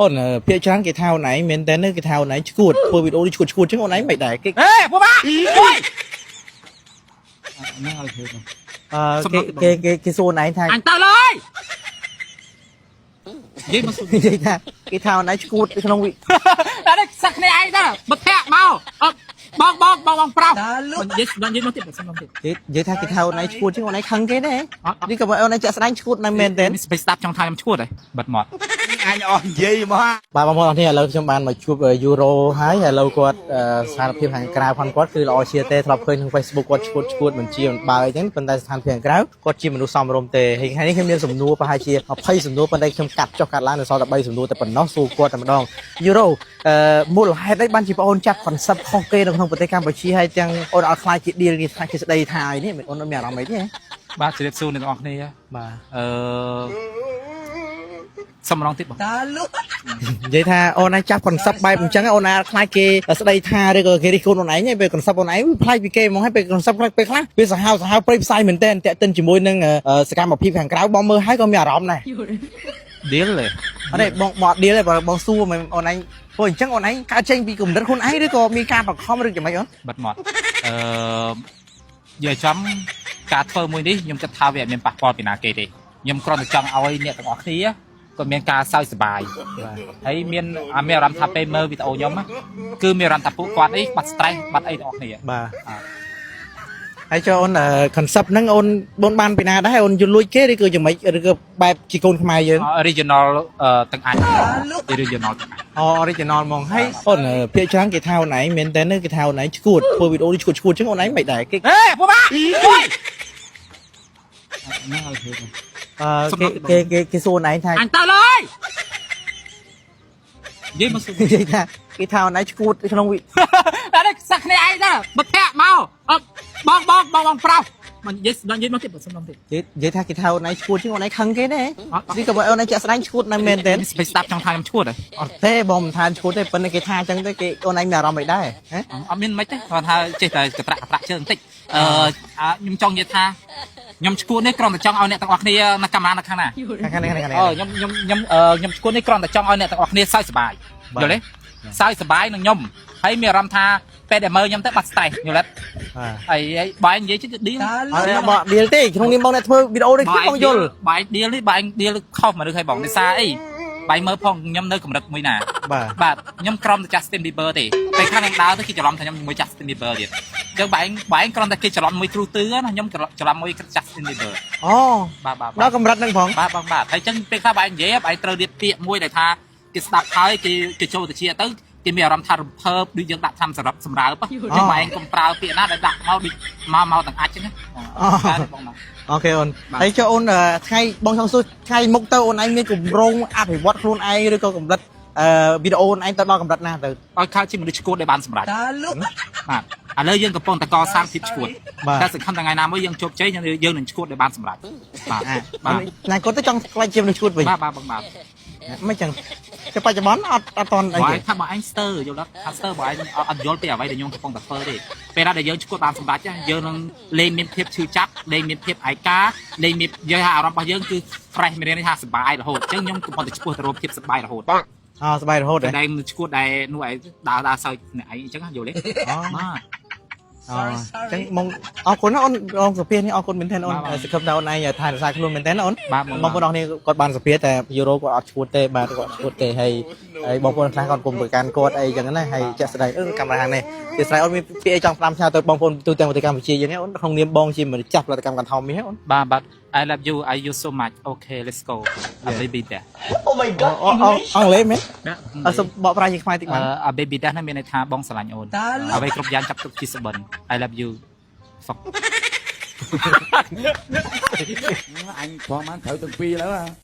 អូនភាគច្រើនគេថាអូនឯងមែនតើគេថាអូនឯងឈួតធ្វើវីដេអូនេះឈួតឈួតចឹងអូនឯងមិនដែរគេ អេពួកម៉ាអូយ ហ្នឹងឲ្យធ្វើទៅ អឺគេគេគេគេសួរអូនឯងថា អញទៅលើយនិយាយមកសុំ និយាយថាគេថាអូនឯងឈួតក្នុងវិ តែនេះសឹកគ្នាឯងទៅបើធាក់មកអត់បងបងបងបងប្រុសនិយាយនិយាយមកទៀតសុំមកទៀត គេនិយាយថាគេថាអូនឯងឈួតចឹងអូនឯងខឹងគេដែរ អត់ នេះក៏អូនឯងចាក់ស្ដែងឈួតនៅមែនតើ ស្បេស្ដាប់ចង់ថាខ្ញុំឈួតហ៎បិទមាត់ អញអស់និយាយមក បាទបងប្អូនអរគ្នាឥឡូវខ្ញុំបានមកជួបយូរ៉ូហើយឥឡូវគាត់ស្ថានភាពខាងក្រៅផងគាត់គឺល្អជាទេធ្លាប់ឃើញក្នុង Facebook គាត់ឈួតឈួតមិនជាមិនបើអីចឹងប៉ុន្តែស្ថានភាពខាងក្រៅគាត់ជាមនុស្សសមរម្យទេហើយថ្ងៃនេះខ្ញុំមានសំណួរប្រហែលជា20សំណួរប៉ុន្តែខ្ញុំកាត់ចុះកាត់ឡើងនៅសល់តែ3សំណួរតែប៉ុណ្ណោះសួរគាត់តែម្ដងយូរ៉ូមូលហេតុអីបានជាបងអូនចាប់ concept ខុសគេនៅក្នុងប្រទេសកម្ពុជាហើយទាំងអូនអត់ខ្លាចជា deal គេខ្លាចគេស្ដីថាអីនេះអូនអត់មានអារម្មណ៍អីទេ បាទជម្រាបសួរអ្នកទាំងអស់គ្នា បាទ អឺសុំម្ដងទៀតបង និយាយថាអូនឯងចាប់ concept បែបអញ្ចឹងអូនឯងអត់ខ្លាចគេស្ដីថាឬក៏គេរិះគន់អូនឯងទេពេល concept អូនឯងវាប្លែកពីគេហ្មងហើយពេល concept ខ្លះពេលខ្លះវាសាហាវសាហាវព្រៃផ្សាយមែនតើតាក់ទិនជាមួយនឹងសកម្មភាពខាងក្រៅបងមើលហើយក៏មានអារម្មណ៍ដែរ deal ទេ អត់ទេបងបងអត់ deal ទេបងបងសួរមិនអូនឯងព្រោះអញ្ចឹងអូនឯងកើតចេញពីគំនិតខ្លួនឯងឬក៏មានការបង្ខំឬយ៉ាងម៉េចអូន បិទមាត់អឺនិយាយចំការធ្វើមួយនេះខ្ញុំគិតថាវាអត់មានប៉ះពាល់ពីណាគេទេខ្ញុំគ្រាន់តែចង់ឲ្យអ្នកទាំងអស់គ្នាក៏មានការសើចសប្បាយហើយមានមានអារម្មណ៍ថាពេលមើលវីដេអូខ្ញុំគឺមានអារម្មណ៍ថាពួកគាត់អីបាត់ stress បាត់អីទាំងអស់គ្នា បាទហើយចុះអូន concept ហ្នឹងអូនបងបានពីណាដែរអូនយល់លួចគេឬក៏យ៉ាងម៉េចឬក៏បែបជាកូនខ្មែរយើង original ទាំងអញ original ទាំងអញ អូ original ហ្មងហើយអូនភាគច្រើនគេថាអូនឯងមែនតើគេថាអូនឯងឈួតធ្វើវីដេអូនេះឈួតឈួតចឹងអូនឯងមិនដែរគេ អេពួកម៉ាអូយ ហ្នឹងឲ្យធ្វើទៅ អឺគេគេគេគេសួរអូនឯងថា អញទៅលើយនិយាយមកសុំ និយាយថាគេថាអូនឯងឈួតក្នុងវិ តែនេះសឹកគ្នាឯងទៅបើធាក់មកអត់បងបងបងបងប្រុសមកនិយាយនិយាយមកទៀតសុំមកទៀត និយាយថាគេថាអូនឯងឈួតចឹងអូនឯងខឹងគេដែរនេះក៏អូនឯងចាក់ស្ដែងឈួតនៅមែនតើ ស្បេស្ដាប់ចង់ថាខ្ញុំឈួតហ៎ អត់ទេបងមិនថាឈួតទេប៉ុន្តែគេថាចឹងទៅគេអូនឯងមានអារម្មណ៍មិនដែរហ៎ អត់មានមិនទេគាត់ថាចេះតែកត្រាក់កត្រាក់ជើងបន្តិចអឺខ្ញុំចង់និយាយថាខ្ញុំឈួតនេះគ្រាន់តែចង់ឲ្យអ្នកទាំងអស់គ្នានៅកាមេរ៉ានៅខាងណា ខាងនេះខាងនេះខាងនេះ អឺខ្ញុំខ្ញុំខ្ញុំខ្ញុំឈួតនេះគ្រាន់តែចង់ឲ្យអ្នកទាំងអស់គ្នាសើចសប្បាយយល់ទេសើចសប្បាយនឹងខ្ញុំហើយមានអារម្មណ៍ថាពេលដែលមើលខ្ញុំទៅបាត់ stress យល់ទេហើយហើយបើនិយាយជិះឌីល អត់បង deal ទេក្នុងនាមបងអ្នកធ្វើវីដេអូនេះគឺបងយល់ បាយ deal នេះបាយ deal ខុសមកឬហើយបងដោយសារអីបាយមើលផងខ្ញុំនៅកម្រិតមួយណា បាទ បាទខ្ញុំក្រំតែ Justin Bieber ទេពេលខ្លះខ្ញុំដើរទៅគេច្រឡំថាខ្ញុំជាមួយ Justin Bieber ទៀតអញ្ចឹងបែងបែងគ្រាន់តែគេច្រឡំមួយគ្រូទឺណាខ្ញុំច្រឡំមួយ Justin Bieber អូ បាទបាទ ដល់កម្រិតហ្នឹងផង បាទបងបាទហើយអញ្ចឹងពេលខ្លះបែងនិយាយបែងត្រូវរៀបពាក្យមួយដែលថាគេស្ដាប់ហើយគេគេចូលទៅជាទៅគេមានអារម្មណ៍ថារំភើបដូចយើងដាក់ថ្នាំសម្រាប់សម្រើបអញ្ចឹងបែងកុំប្រើពាក្យណាដែលដាក់មកដូចមកមកទាំងអាចអញ្ចឹងណាបងណា OK អូនហើយចុះអូនថ្ងៃបងចង់សួរថ្ងៃមុខទៅអូនឯងមានគម្រោងអភិវឌ្ឍខ្លួនឯងឬក៏កម្រិតអឺវីដេអូអូនឯងទៅដល់កម្រិតណាទៅ ឲ្យខាជាមនុស្សឈួតដែលបានសម្រេចបាទឥឡូវយើងកំពុងតែកសាងភាពឈួតតែសង្ឃឹមថ្ងៃណាមួយយើងជោគជ័យយើងនឹងឈួតដែលបានសម្រេចបាទបាទ ណាគាត់ទៅចង់ខ្លាចជាមនុស្សឈួតវិញ បាទបាទបងបាទ មិនចឹងតែបច្ចុប្បន្នអត់អត់តន់អី បើ ទេ ឯងថាបើឯងស្ទើយល់អត់ថាស្ទើបើឯងអត់យល់ពីអ្វីដែលខ្ញុំកំពុងតែធ្វើទេពេលណាដែលយើងឈួតបានសម្រេចយើងនឹងលែងមានភាពឈឺចាប់លែងមានភាពឯកាលែងមានយើងថាអារម្មណ៍របស់យើងគឺ fresh មានន័យថាសប្បាយរហូតអញ្ចឹងខ្ញុំកំពុងតែឈួតទៅរកភាពសប្បាយរហូត អូសប្បាយរហូតហ៎ តែឈួតដែលនោះឯងដើរដើរសើចអ្នកឯងអញ្ចឹងយល់ទេ អូ បាទ អញ្ចឹងមកអរគុណណាអូនអូនសុភានេះអរគុណមែនទែនអូនសង្ឃឹមថាអូនឯងថែរក្សាខ្លួនមែនទែនអូន បាទ បងប្អូនអរគ្នាគាត់បានសុភាតែយូរ៉ូគាត់អត់ឈួតទេបាទគាត់ឈួតទេហើយហើយបងប្អូនខ្លះគាត់គុំប្រកាន់គាត់អីចឹងណាហើយចាក់ស្ដែងអឺកាមេរ៉ានេះជាស្រ័យអូនមានពាក្យអីចង់ផ្ដាំផ្ញើទៅបងប្អូនទូទាំងប្រទេសកម្ពុជាយើងអូនក្នុងនាមបងជាម្ចាស់ផលិតកម្មកន្ធោមាសអូន បាទបាទ I love you I you so much okay let's go a baby there Oh my god អង់គ្លេសមែនអត់សុំបកប្រែជាខ្មែរតិចបាន អឺ baby ដែរហ្នឹងមានន័យថាបងស្រឡាញ់អូនអ្វីគ្រប់យ៉ាងចាប់ទុកជាសុបិន I love you fuck អញផងបានត្រូវទាំងពីរแล้ว